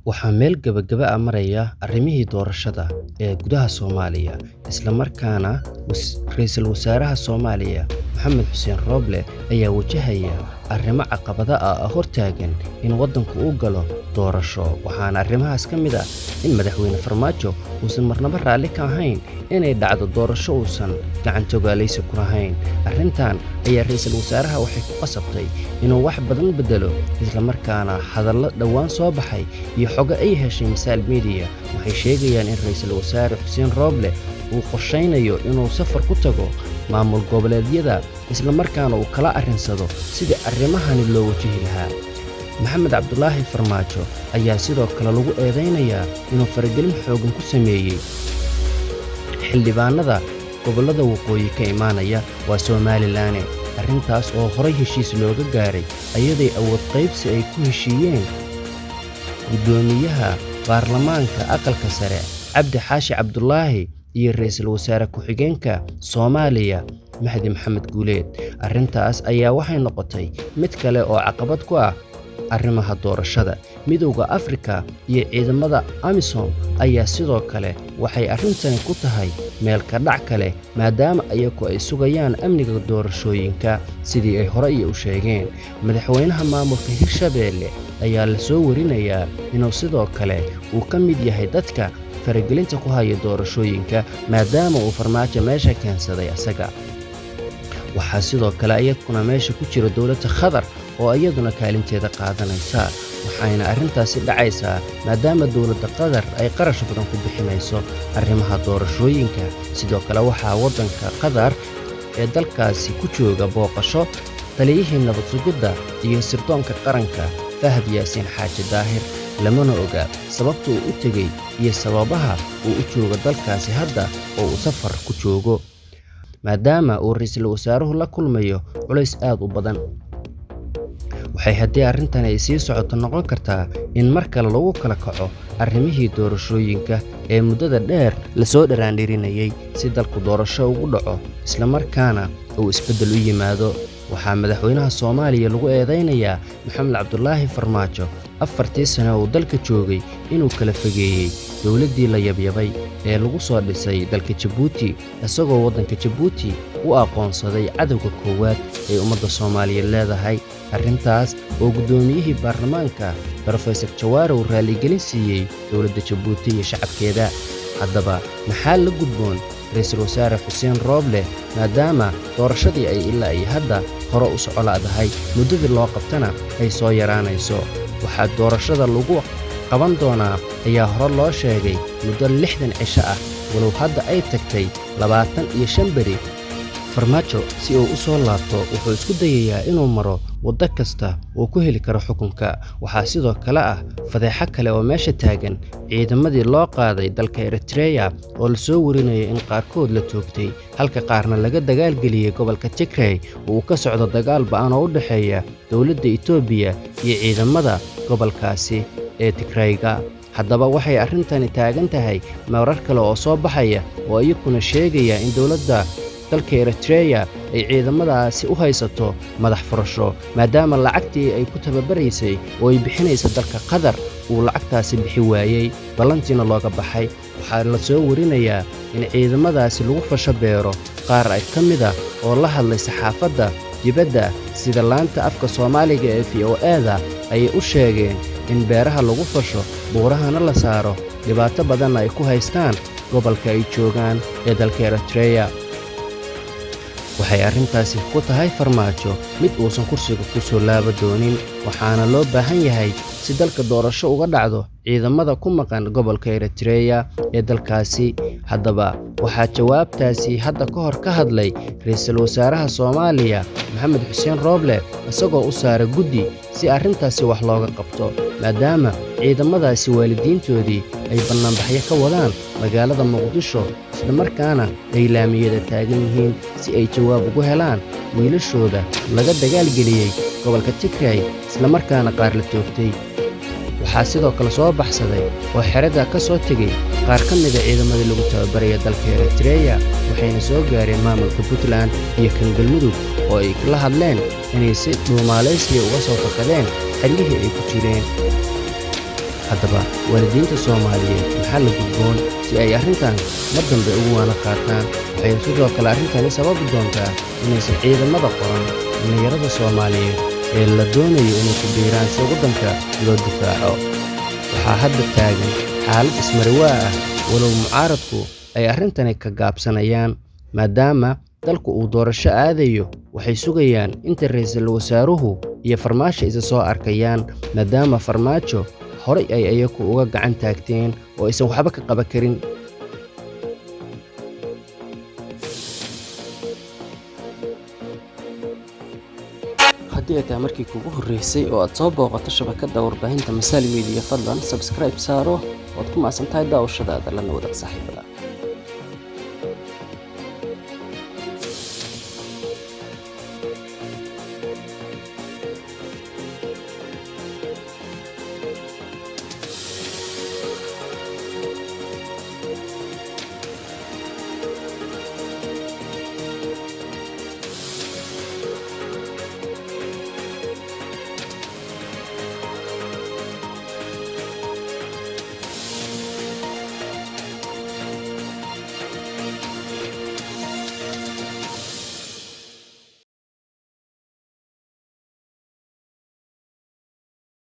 Waxaa meel gabagaba ah maraya arrimihii doorashada ee gudaha Soomaaliya, isla markaana Ra'iisul Wasaaraha Soomaaliya Maxamed Xuseen Roble ayaa wajahaya arrimo caqabado ah oo hortaagan in waddanku uu galo doorasho. Waxaana arrimahaas ka mid ah in Madaxweyne Farmaajo uusan marnaba raalli ka ahayn inay dhacdo doorasho uusan gacan-togaaleysi ku lahayn. Arrintan ayaa ra'iisul wasaaraha waxay ku qasabtay inuu wax badan beddelo, isla markaana hadallo dhowaan soo baxay iyo xogo ay heshay Masaal Media waxay sheegayaan in Ra'iisul Wasaare Xuseen Roble uu qorsheynayo inuu safar ku tago maamul goboleedyada, isla markaana uu kala arrinsado sidii arrimahani loo wajihi lahaa. Maxamed Cabdulaahi Farmaajo ayaa sidoo kale lagu eedeynayaa inuu faragelin xooggan ku sameeyey xildhibaanada gobollada waqooyi ka imaanaya waa Somalilan, arrintaas oo horay heshiis looga gaaray iyadoo awood qaybsi ay ku heshiiyeen guddoomiyaha baarlamaanka aqalka sare Cabdi Xaashi Cabdulaahi iyo ra'iisul wasaare ku-xigeenka Soomaaliya Mahdi Maxamed Guuleed. Arrintaas ayaa waxay noqotay mid kale oo caqabad ku ah arrimaha doorashada. Midowga Afrika iyo ciidamada AMISOM ayaa sidoo kale waxay arrintani ku tahay meel ka dhac kale, maadaama iyagu ay sugayaan amniga doorashooyinka sidii ay horey u sheegeen. Madaxweynaha maamulka Hirshabelle ayaa la soo warinayaa inuu sidoo kale uu ka mid yahay dadka faragelinta ku haya doorashooyinka, maadaama uu Farmaajo meesha keensaday asaga. Waxaa sidoo kale iyaduna meesha ku jira dowladda Qatar oo iyaduna kaalinteeda qaadanaysa, waxayna arrintaasi dhacaysaa maadaama dowladda Qatar ay qarash badan ku bixinayso arrimaha doorashooyinka. Sidoo kale waxaa waddanka Qatar ee dalkaasi ku jooga booqasho taliyihii nabad sugidda iyo sirdoonka qaranka Fahad Yaasiin Xaaji Daahir, lamana oga sababta uu u tegey iyo sababaha uu u joogo dalkaasi hadda oo uu safar ku joogo, maadaama uu ra'iisul wasaaruhu la kulmayo culays aad u badan. Waxay haddii arrintan ay sii socoto noqon kartaa in mar kale lagu kala kaco arrimihii doorashooyinka ee muddada dheer lasoo dharaandhirinayay si dalku doorasho ugu dhaco, isla markaana uu isbeddel u yimaado. Waxaa madaxweynaha Soomaaliya lagu eedeynayaa Maxamed Cabdulaahi Farmaajo afartii sano uu dalka joogay inuu kala fogeeyey dowladdii la yabyabay ee lagu soo dhisay dalka Jabuuti, isagoo waddanka Jabuuti u aqoonsaday cadowga koowaad ee ummadda Soomaaliyeed leedahay. Arrintaas oo guddoomiyihii baarlamaanka Professor Jawaare uu raaligelin siiyey dowladda Jabuuti iyo shacabkeeda. Haddaba maxaa la gudboon Ra'iisul Wasaare Xuseen Roble, maadaama doorashadii ay ilaa iyo hadda hore u socolaadahay, muddadii loo qabtana ay soo yaraanayso? Waxaa doorashada lagu qaban doonaa ayaa hore loo sheegay muddo 60 cisho ah, walow hadda ay tagtay 25 beri. Farmaajo si uu u soo laabto wuxuu isku dayayaa inuu maro waddo kasta oo ku heli karo xukunka. Waxaa sidoo kale ah fadeexo kale oo meesha taagan ciidamadii loo qaaday dalka Eritrea oo la soo warinayo in qaarkood la toogtay, halka qaarna laga dagaalgeliyey gobolka Tigray oo uu ka socdo dagaal ba'an oo u dhexeeya dowladda Itoobiya iyo ciidamada gobolkaasi ee Tigrayga. Haddaba waxay arrintani taagan tahay marar kale oo soo baxaya oo iyaguna sheegaya in dowladda dalka Eritrea ay ciidamadaasi u haysato madax furasho, maadaama lacagtii ay ku tababaraysay oo ay bixinaysa dalka Qatar uu lacagtaasi bixi waayey, ballantiina looga baxay. Waxaa la soo warinayaa in ciidamadaasi lagu fasho beero qaar ay ka mid ah oo la hadlay saxaafadda dibadda sida laanta afka Soomaaliga ee VOA-da ayay u sheegeen in beeraha lagu fasho, buurahana la saaro, dhibaato badanna ay ku haystaan gobolka ay joogaan ee dalka Eritrea. Waxay arrintaasi ku tahay Farmaajo mid uusan kursiga ku soo laaba doonin, waxaana loo baahan yahay si dalka doorasho uga dhacdo ciidamada ku maqan gobolka Eritrea ee dalkaasi. Haddaba waxaa jawaabtaasi hadda ka hor ka hadlay Ra'iisul Wasaaraha Soomaaliya Maxamed Xuseen Roble, isagoo u saaray guddi si arrintaasi wax looga qabto, maadaama ciidamadaasi waalidiintoodii ay bannaanbaxyo ka wadaan magaalada Muqdisho, isla markaana ay laamiyada taagan yihiin si ay jawaab ugu helaan wiilashooda laga dagaalgeliyey gobolka Tigray, isla markaana qaar la toogtay. Waxaa sidoo kale soo baxsaday oo xerada ka soo tegey qaar ka mid ah ciidamadii lagu tababaraya dalka Eritrea, waxayna soo gaareen maamulka Puntland iyo kan Galmudug oo ay la hadleen inay si dhuumaaleysiya uga soo fakadeen xeryihii ay ku jireen. Haddaba, waalidiinta Soomaaliyeed maxaa la gudboon si ay arrintan mar dambe ugu waana qaataan? Waxay sidoo kale arrintani sababi doontaa inaysan ciidamada qoran dhallinyarada Soomaaliyeed ee la doonayo inay ku biiraan si waddanka loo difaaco. Waxaa hadda taagan xaalad ismariwaa ah, walow mucaaradku ay arrintani ka gaabsanayaan. Maadaama dalku uu doorasho aadayo, waxay sugayaan inta ra'iisul wasaaruhu iyo Farmaajo isa soo arkayaan, maadaama Farmaajo horay ay iyagu uga gacan taagteen oo aysan waxba ka qaban karin. Haddii ay tahay markii kuugu horreysay oo aad soo booqato shabakadda warbaahinta Masaali Media, fadlan subscribe saaro. Waad ku mahadsantahay daawashadaada, lana wadaag saaxiibada.